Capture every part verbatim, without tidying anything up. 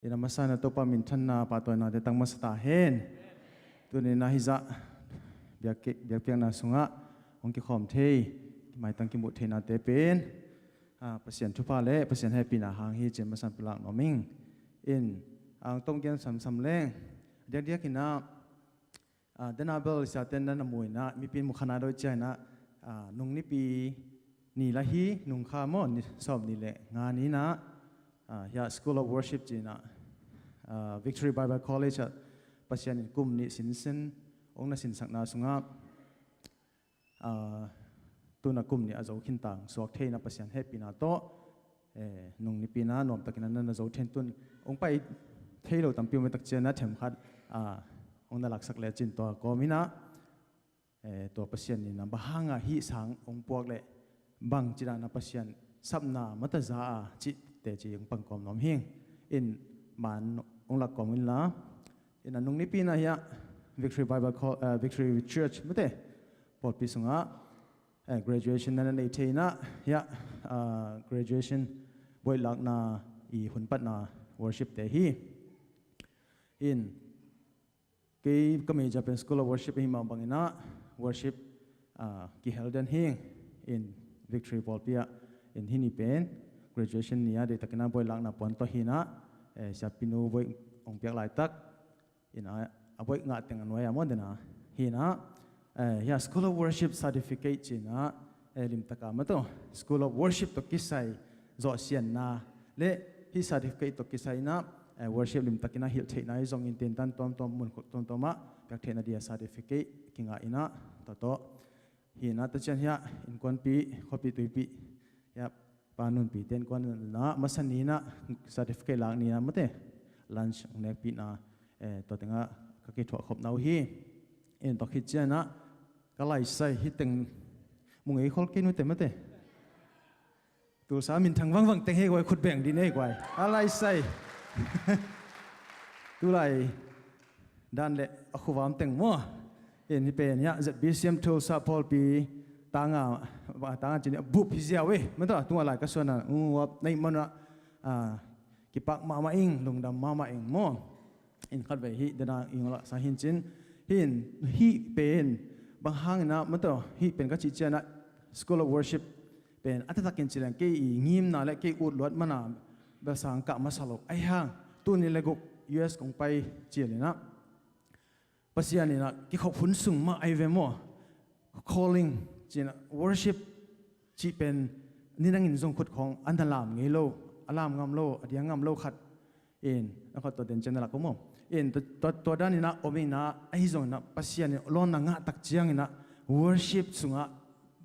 Ina masa na Topa minthanna pahtawinate tang masa ta hen. Tuni na hizah biakpiakna sungah hong kikhawm thei, maitang kimuh theinate pen Pasian thupha le Pasian hehpihna hang hi cin masan pulak nuam ing. In ang tong gen samsam leng diakdiak inah Dana bel siaten na na mu inah mipi in mukha na doi cia inah nung nipi ni la hi, nung kha maw, sawm ni le nga ni inah hiah School of Worship ci inah Victory Bible College ah Pasian in kum nih sinsen ong na sinsakna sungah tuna kum nih a zo khintang suak thei inah Pasian hehpihna tawh nung nipi inah nuamtakin na na zo thei in tun ong pai thei lo tampi om tak cian na themkhat ong na laksak le cin tua kawm inah tua Pasian in bang hanga hih sang ong puak le bang ci dan a Pasian sapna mataza a cih teci ong pangkawm nuam hing. In man ong lakkawm inla, in a nung nipi inah hiah Victory Bible Col- Victory Church mate pawlpi sungah graduation na na nei thei inah hiah graduation buailakna i hunpatna worship te hi. In kei ka major pen School of Worship ahi mah bang inah worship kihel den hing. In Victory pawlpi ah in hih ni pen graduation ni a deihtakin a buailakna puan tawh hi inah siapinu buai ong piak laitak in a buai ngah teng a nuai a maw dena hi inah hiah School of Worship certificate ci inah limtaka mataw School of Worship tawh kisai zawhsianna le hih certificate tawh kisai inah worship limtakin a hilh theihna hi zongin tentan tuamtuam munkhuk tuamtuam ah piak theihna dia certificate kingah inah tawtawh hi inah tacian hiah innkuanpih khuapih tuipih hiah pa nunpih te innkuan inah masa ni inah certificate lak ni inah mate lunch ong nekpihna tua tengah ka kithuah khopna uh hi. In tua khit cian inah ka laisai hih teng mu ngei khol kei nute mate. Tulsa minthang vangvang teng hei guai khut beng din ei guai a laisai. Tulai dan le a khuvam teng maw. In hih pen hiah Z B C M Tulsa pawlpi tanga tanga cin bup hi ziau e mataw tunga lai ka suan a ung uap na ih manah kipak mahmah ing, lungdam mahmah ing maw. In khatvei hih dena ing laksa hin cin hin hih pen bang hang inah mataw hih pen ka cih cian inah School of Worship pen a taktakin ci leng kei i ngimna le kei utluat mana belsang kah masa lo ahi hang tuni le guk U S kong pai cil inah Pasian inah kikhop hun sung mah ahi ve maw. Calling ci inah worship cih pen ni dangin zong khut khawng a na lam ngei lo, a lam ngam lo, a diang ngam lo khat in a khat tua den cian na lak om maw. In tua dan inah om inah ahi zong inah Pasian in lawnna ngah tak ciang inah worship sungah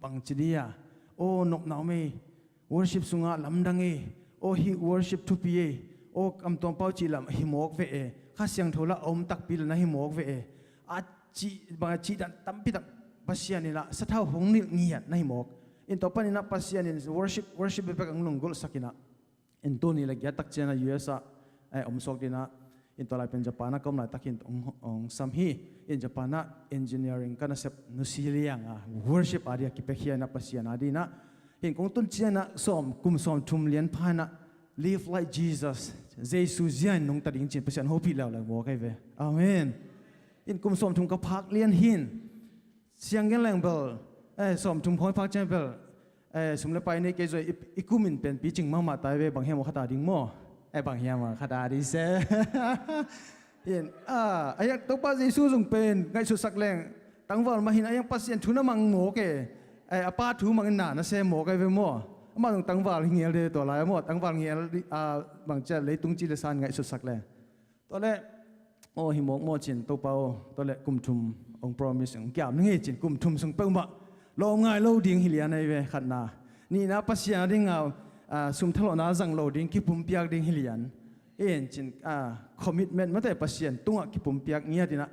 bangci dia aw nopna om ei, worship sungah lamdang ei, aw hih worship thupi ei, aw kamtuam pau cih lam hi mawk ve e, Kha Siangtho lah a om takpi le na hi mawk ve e a cih bang a cih dan tampi tak Pasian inah sathau hong nilh ngiat na hi mawk. In tua pan inah Pasian in worship worship bekbek ang lunggulhsak inah in tuni le giat tak cian a U S ah a om suak dinah in tua lai pen Japan ah ka om laitak hin ong sam hi. In Japan ah engineering ka nasep nusi liang a worship a dia kipekhia inah Pasian a dinah hin kong tun cian ah sawm kum sawm thum lian pha inah Live like Jesus. Jesu zia in nungta ding cin Pasian hopih leuleu mawk ahi ve. Amen. In kum sawmthum ka phak lian hin siang gen leng bel eh sawmthum khawng i phak ciang bel eh sum le pai nei kei zoi i kum in pen picing mahmah tai ve. Bang hiam aw khata ding maw? Eh bang hiam aw khata ding se. In ah a hiang Topa Jesu zong pen ngaihsutsak leng tangval mah hin a hiang Pasian thu na mang mawk e. Eh a pa thu mangin na na sem mawk ahi ve maw? Amah zong tangval hi ngel de tua lai maw? Tangval ngel ah bang cia leitung ci le san ngaihsutsak le tua le aw hi mawk maw cin Topa aw tua le kum thum ong promise ong kiam ning hi cin kum thum sung peuhmah lawm ngai lo ding hi lian ahi ve khatna. Nihna Pasian a ding a sum thalawhna zang lo ding kipumpiak ding hi lian. In cin commitment mate Pasian tungah kipumpiak ngiat inah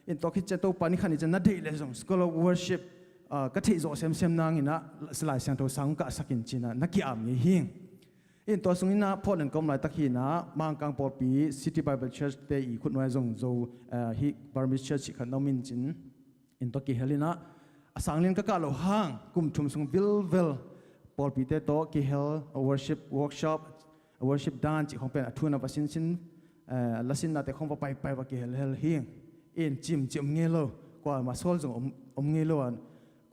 in tua khit cian Topa ni khan i cian na deih le zong School of Worship ka theih zawh semsem nang inah Lai Siangtho sang kahsak in cinah na kiam ngei hi. In tua sung inah Portland ka om laitak hi inah Mangkang pawlpi City Bible Church te i khutnuai zong zo hi Burmese Church hi khat na om in cin in tua kihel inah a sanglian ka kah loh hang kum thum sung vilvel pawlpite tawh kihel worship workshop worship dan cih khawng pen a thu na va sinsin eh, lasinnate khong va paipai va kihelhel hi. In cimci om ngei lo, kuamah sawl zong om, om ngei lo a,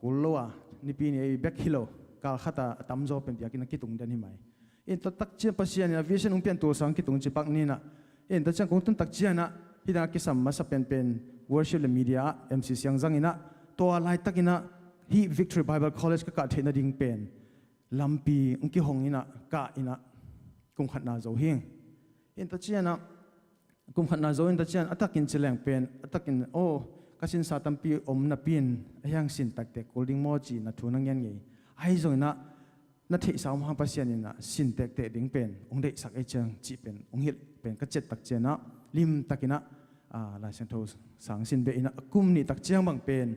kul lo a, nipi ni ei bek hi lo, kal khat a a tamzaw pen biakinn a kitung den hi mai. In tua tak ciang Pasian in a vision hong pian tul sang kitung ci pak ni in ah, in tua ciang kong tun tak ciang ah, hih dang a kisam masa penpen worship le media ah M C siang zang in ah, tua laitak in ah hih Victory Bible College ka kah theih nading pen lampi hong kihong in ah, kah in ah, kum khatna zo hi. In tua ciang ah, kum khatna zo in tua ciang a takin ci leng pen, a takin, aw, ka sinsa tampi om napi in, a hiang sin taktek kul ding maw ci na thu na ngen ngei. Ahi zongin ah, na theihsa om hang Pasian in ah sin tektek ding pen hong deihsak ei ciang cih pen hong hilh pen ka ciat tak ciang ah, limtak in ah, ah, Lai Siangtho sang sin beh in ah, a kum nih tak ciang bang pen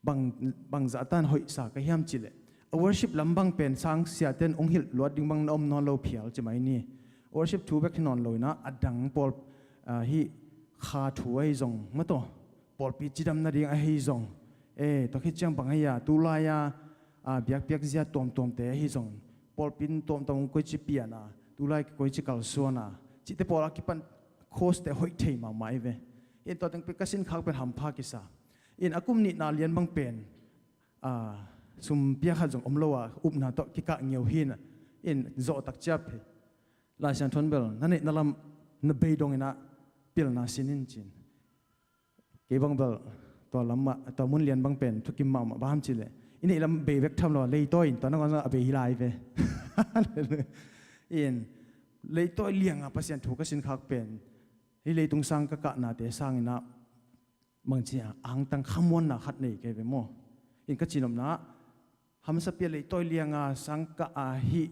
bang, bangzah tan hoihsa ka hiam cih leh, a worship lam bang pen sang siate in hong hilh luat ding bang na om nawn lo phial ci mai ni. Worship thu bek hi nawn lo in ah, a dang pawl, ah, hih kha thu ahi zong, mataw, pawlpi cidam nading ahi zong, eh, tua khit ciang bang ahi a, tulai a, ah, biakpiak zia tuamtuamte ahi zong, pawlpi in tuamtuam koici pian a, tulai koici kalsuan a, cihte pawl a kipan course te hoih thei mahmah hi ve. In tua teng pen ka sinkhak pen hampha kisa. In a kum nihna lian bang pen, ah, sum pia khat zong om lo a, upna tawh kikah ngeu hi in ah, in zawh tak ciang pen Lai Siangtho in bel na neihna lam na bei dong in ah pilna sin in ci in. Kei bang bel tua lam mah, tua mun lian bang pen thukim mahmah, bang hiam cih leh i neih lam bei bek tham lo a, leitawi in tua nangawn zong a bei hi lai ve. In leitawi liang a Pasian thu ka sinkhak pen, hih leitung sang ka kahnate sang in ah, bangci a angtang khamuanna khat nei kei ve maw. In ka cihnopna ah, hamsa pia leitawi liang a sang kah a hih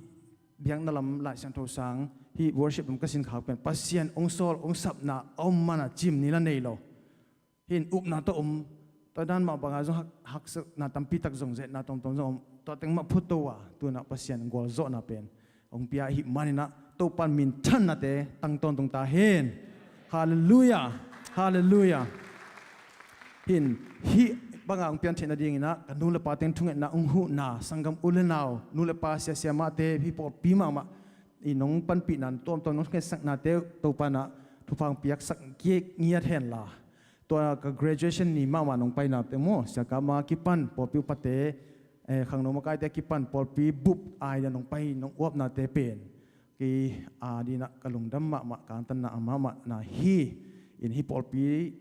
biakna lam Lai Siangtho sang, hih worship lam ka sinkhak pen Pasian hong sawl hong sapna a om man a cim ni la nei lo. Hih in upna tawh om, tua dan mah bang a zong hak, haksatna tampi tak zong, zetna tuamtuam zong om, tua teng mah phut to a, tu in ah Pasian gualzawhna pen hong pia ahih man in ah, Topa in minthannate tang tawntung ta hen. Halleluiah. Halleluiah. Hih in, hih bang a hong pian theih nading in ah, ka nu le pa teng thungetna hong huhna, sanggam u le nau, nu le pa, sia siamahte, hih pawlpi mahmah in hong panpihna tuamtuam, hong thungetsaknate Topa in ah thupha hong piaksak ngiat hen la. Tua ka graduation ni mahmah nong paina teng maw, Siakama kipan pawlpi upate, eh, khangno makaite kipan pawlpi bup ai-a nong pai nong uapnate pen kei a dingin ah ka lungdam mahmah, ka angtanna a mahmah na hi. In hih pawlpi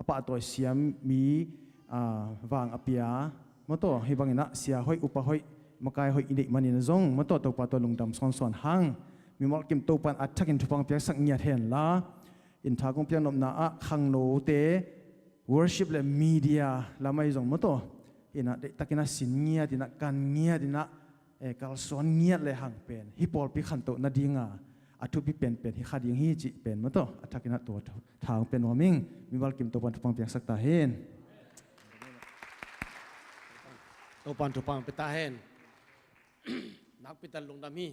a pahtawi siam mi, ah, vang a pia, mataw, hih bangin ah sia hoih, upa hoih, makai hoih i neih manin ah zong, mataw, Topa tawh lungdam sawnsawn hang. Mimal kim Topa in a thakin thupha hong piaksak ngiat hen la. In tha kong piaknopna ah khangnote worship le media lam ahi zong, mataw, in ah deihtakin ah sin ngiat in ah, kan ngiat in ah, eh, kalsuan ngiat le hang pen hih pawlpi khantoh nading a, a thupi penpen hi kha ding hi cih pen, mataw, a thakin ah tua tha hong pia nuam ing. Mimal kim Topa in thupha hong piaksak ta hen. Topa in thupha hong pia ta hen. Nakpi tak lungdam hi.